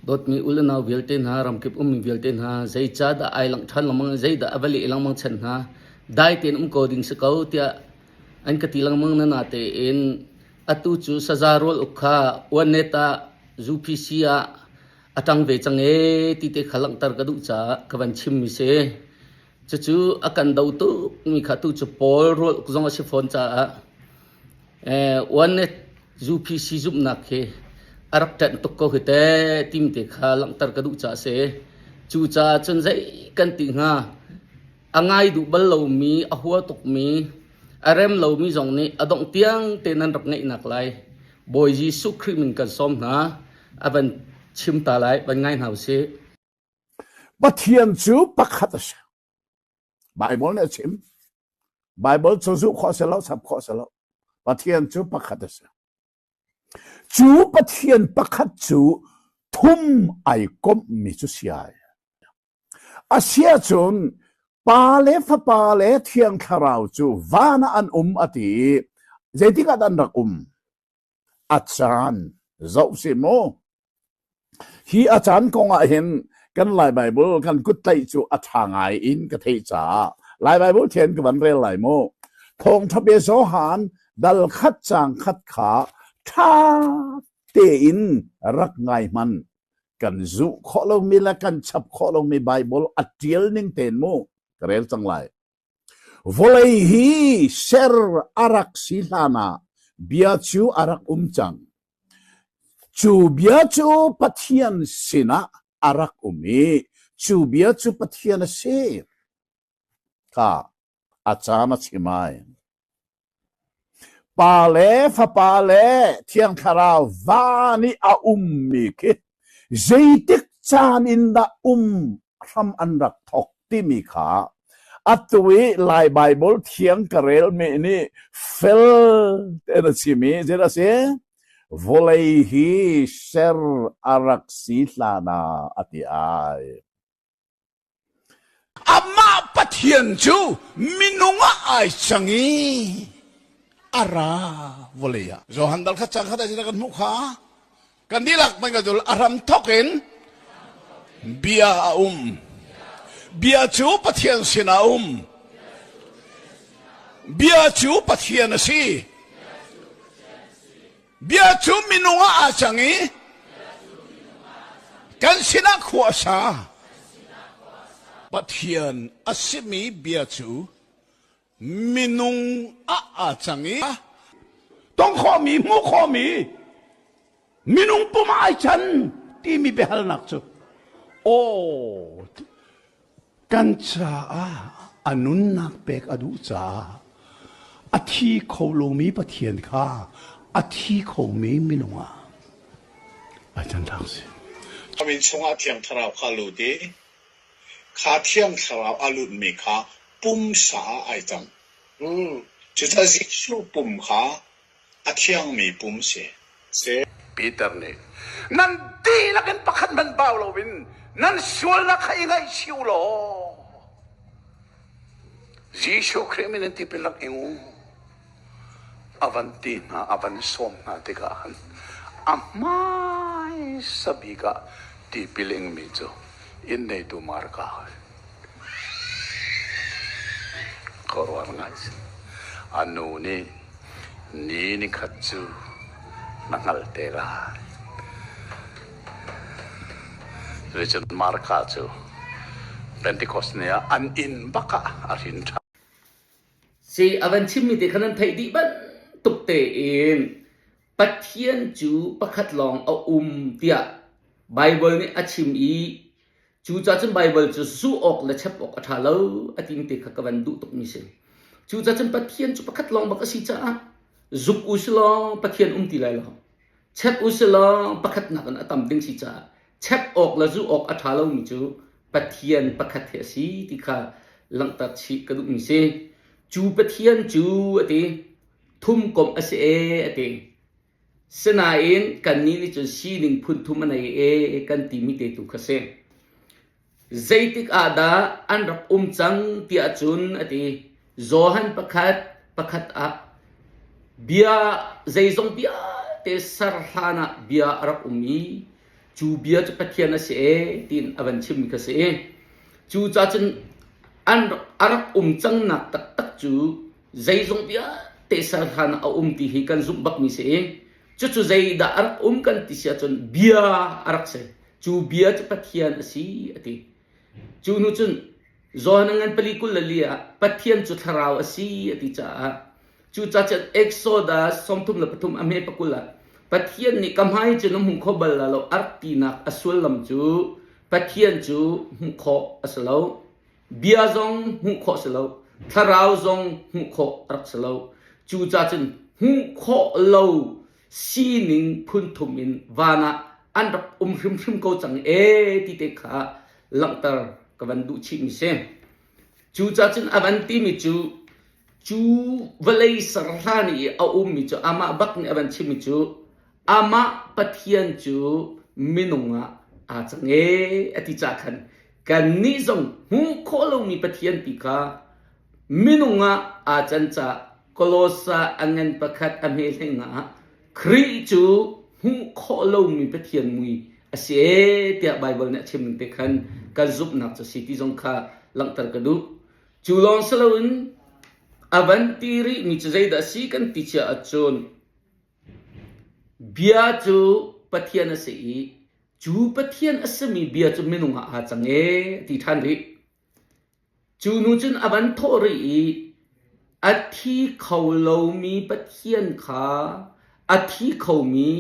Dawtmi u le nau vialte hna, ramkip ummi vialte hna, zeicahdah ai langh ṭhan lengmang i zeidah a va leh lengmang chan hna, dai tein um ko ding si ko tiah an ka ti lengmang na natein atu cu saza rawl uk kha uannet ah UPC ah a ṭang ve cang ee ti te kha langhter ka duh caah ka van chimmi si. Cucu a kan do tukmi kha tu cu Paul rawl uk zong a si fawn caah One UPC zumhnak hi a rak ṭanh tuk ko hi teh timi te kha langhter ka duh caah a si. Cucaah cun zei kan ti hnga? A ngai duh bal lomi, a hua tukmi, a rem lomi zong nih a dongh tiang te nan rak ngeihnak lai Bawi Jesuh Khrih min kan sawm hna. A van chim ta lai, van ngai hna usih. Pathian cu pakhat a si. Baibal nih a chim. Baibal cu zuh khawh a si lo, chap khawh a si lo. Pathian cu pakhat a si. Cu Pathian pakhat cu thum ai komhmi cu si ai. A si ahcun Pa le Fapa le Thiang Thlarau cu van ah an um a ti i zeitik ah dah an rak um? A caan zoh si mu. Hi a caan kong ah hin kan Lai Baibal kan kuttlaih cu a ṭha ngai in ka theih caah Lai Baibal thian ka van rel lai mu. Thawngṭha bia Johan dal khat caang khat kha ṭha tein rak ngai hmanh. Kan zuh khawh lomi le kan chap khawh lomi Baibal a ṭial ning tein mu ka rel cang lai. Vawlei hi ser a rak si hlanah bia cu a rak um cang. Cu bia cu Pathian sinah a rak um i cu bia cu Pathian a si. Kha a caan a chim ai. Pa le Fapa le Thiang Thlarau van i a ummi khi zeitik caan in dah um hram an rak thawk timi kha atu i Lai Baibal thiang ka relmi nih fel tein a chim i zeidah a si? Vawlei hi ser a rak si hlan ah a ti ai. Amah Pathian cu minung ah ai cang i a ra vawlei ah. Johan dal khat cang khat ah kan hmuh kha. Kan dihlak man ka zul a hram thok in bia a um. Bia cu Pathian sinah a um. Bia cu Pathian a si. Bia cu minung ah aa cang i kan sinah khua a sa. Pathian a simi bia cu minung ah aa cang i tong khawhmi hmuh khawhmi minung pum ah ai chan timi biahalnak cu aw Kan caah a nunnak pek a duh caah a thi kho lomi Pathian kha a thi khomi minung ah ai cannak si. A min chungah Thiang Thlarau kha a lut i kha Thiang Thlarau a lutmi kha pumsa ah ai cang. Cucaah Jesuh pum kha A thiangmi pum si. Peter nih, Nan dihlak in pakhat hmanh bau loin nan sualnak kha i ngaihchih u law Jesuh Khrih min in tipil rak ing u. A van ti hna, a van sawm hna tikah khan a hmaisa bik ah tipil ingmi cu inn neitu Marka Khuaruahhar ngai si. A nu nih ni nikhat cu na hngalh te lai. Cuticun Marka cu Pentecost ni ah an inn bak ah a hrin ṭhan. Si a van chimmi te kha nan theih dih bantuk tein Pathian cu pakhat lawng a um tiah Baibal nih a chim i Cucaah cun Baibal cu zuh awk le chep awk a ṭha lo a timi te kha ka van duh tukmi si. Cucaah cun Pathian cu pakhat lawng bak a si caah zuk u si law Pathian um ti lai lo. Chep u si law pakhatnak in a tam ding si caah chep awk le zuh awk a ṭha lomi cu Pathian pakhat hi a si ti kha langhter chih ka duhmi si. Cu Pathian cu a ti thum komh a si ee a ti. Sinain kannih nih cun sining phunthum a nei e kan timi te tu kha si. Zeitik ah dah an rak um cang tiah cun a ti. Johan pakhat pakhat ah bia zeizong vialte ser hlan ah bia a rak um i. Cu bia cu Pathian a si ee tiin a van chimmi kha si. Cucaah cun an a rak um cangnak taktak cu zeizong vialte ser hlan ah a um ti hi kan zumh bakmi si i cucu zeidah a rak um kan ti si ahcun bia a rak si. Cu bia cu Pathian a si a ti. Cu hnu cun Johan a ngan pali 24 ah Pathian cu thlarau a si a ti caah Cucaah cun Exodus 33 a hme pakul ah Pathian nih ka hmai cu na hmu kho bal la lo a rak tinak a sullam cu Pathian cu hmuh khawh a si lo. Bia zong hmuh khawh a si lo. Thlarau zong hmuh khawh a rak si lo. Cucaah cun hmuh khawh lo sining phun thum in van ah an rak um hrimhrim ko cang ee ti te kha langhter ka van duh chihmi si. Cucaah cun a van timi cu Cu vawlei ser hlan i a ummi cu amah bak nih a van chimmi cu amah Pathian cu minung ah aa cang ee a ti caah khan kannih zong hmuh khawh lomi Pathian ti kha minung ah aa can caah Kolosa a ngan pakhat a hme hleng ah Khrih cu hmuh khawh lomi Pathian mui a si ee tiah Baibal nih a chim ning te khan kan zumhnak cu a si ti zong kha langhter ka duh. Cu lawng si loin a van ti rihmi cu zeidah a si kan ti cia ahcun bia cu Pathian a si i cu Pathian a simi bia cu minung ah aa cang ee a ti ṭhan rih. Cu nu cun a van thawh rih i a thi kho lomi Pathian kha a thi khomi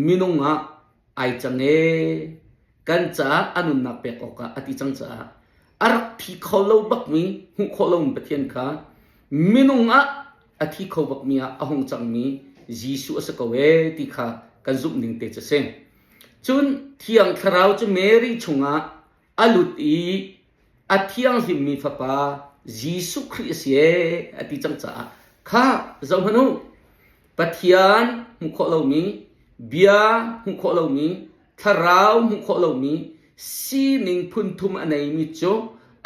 minung ah ai cang ee. Kan caah a nunnak pek awkah a ti cang caah a rak thi kho lo bakmi hmuh khawh lomi Pathian kha minung ah a thi kho bakmi ah a hung cangmi Jesuh a si ko ee ti kha kan zumh ning te cu a si. Cun Thiang Thlarau cu Mary chungah a lut i a thianghlimmi fapa Jesuh Khrih a si ee a ti cang caah kha zohhmanh u Pathian hmuh khawh lomi bia hmuh khawh lomi thlarau hmuh khawh lomi sining phunthum a neimi cu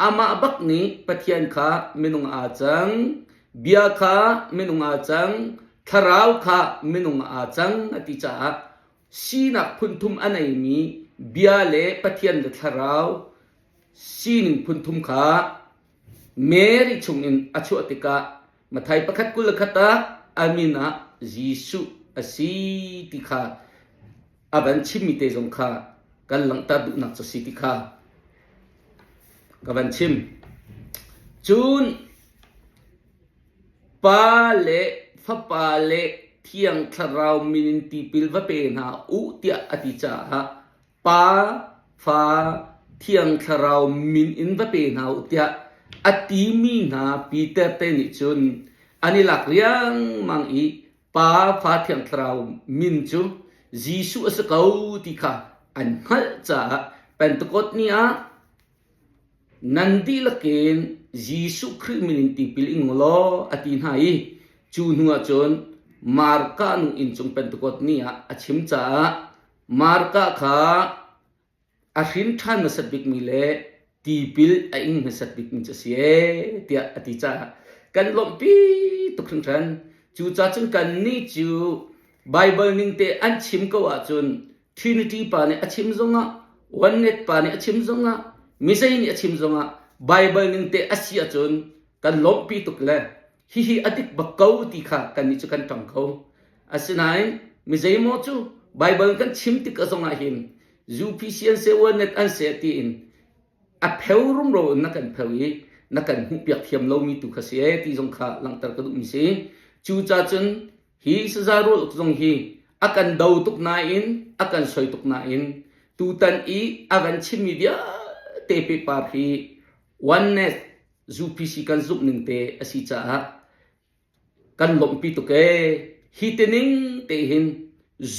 amah bak nih Pathian kha minung aa cang bia kha minung aa cang thlarau kha minung aa cang a ti caah sinak phunthum a neimi bia le Pathian le thlarau sining phunthum kha Mary chungin a chuah tikah Mathai pakhat 21 ah a min ah Jesuh a si ti kha a van chimmi te zong kha kan langhter duhnak cu si ti kha ka van chim. Cun Pa le Fapa le Thiang Thlarau min in tipil va pe hna u tiah a ti caah Pa, Fa, Thiang Thlarau min in va pe hna u tiah a timi hna Peter te nih cun an i lak riangmang i Pa, Fa, Thiang Thlarau min cu Jesuh a si ko ti kha an hngalh caah Pentecost ni ah nan dihlak in Jesuh Khrih min in tipil ing u law a ti hna i cu hnu ah cun Marka nu inn cung Pentecost ni ah a chim caah Marka kha a hrin ṭhan hmasat bikmi le tipil a ing hmasat bikmi cu a si ee tiah a ti caah kan lawmhpi tuk hringhran. Cucaah cun kannih cu Baibal ning te an chim ko ahcun Trinity pa nih a chim zongah Oneness pa nih a chim zongah mizei nih a chim zongah Baibal ning te a si ahcun kan lawmhpi tuk le hihi a dik bak ko ti kha kannih cu kan ṭang kho. Asinain mi zeimaw cu Baibal kan chim tik zongah hin UPC an seh Oneness an seh tiin a pheu rumro in na kan pheu i na kan hmuhpiak thiam lomi tu kha si ee ti zong kha langhter ka duhmi si. Cucaah cun hi saza rual uk zong hi a kan do tuk nain a kan soi tuk nain tutan i a van chimmi vialte pepar hi oneness UPC kan zumh ning te a si caah kan lawmhpi tuk ee. Hi tining te hin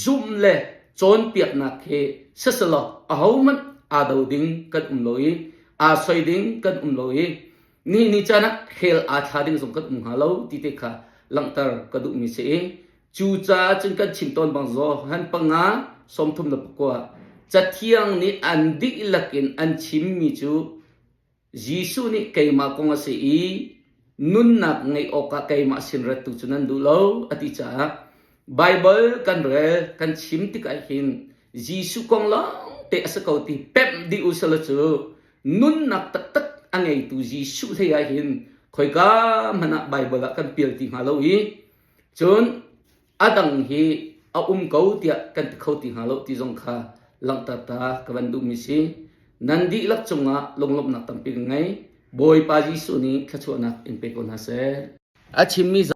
zumh le cawnpiaknak hi siselaw ahohmanh aa do ding kan um lo i aa soi ding kan um lo i ni ni caan ah hell aa thla ding zong kan um hnga lo ti te kha langhter ka duhmi si i cucaah cun kan chim tawn bang Johan panga 39 Cathiang nih an dihlak in an chimmi cu Jesuh nih keimah kong a si i nunnak ngeih awkah keimah sin rattu cu nan duh lo a ti caah Baibal kan rel kan chim tikah hin Jesuh kong lawng te a si ko ti pemh dih u selaw cu nunnak taktak a ngeitu Jesuh hlei ah hin khoika hmanh ah Baibal ah kan pial ti hnga lo i cun a dang hi a um ko tiah kan ti kho ti hnga lo ti zong kha langhter ta ka van duhmi si. Nan dihlak cungah lunglawmhnak tampi ka ngei. Bawipa Jesuh nih thluachuahnak in pe ko hna seh. A chimmi.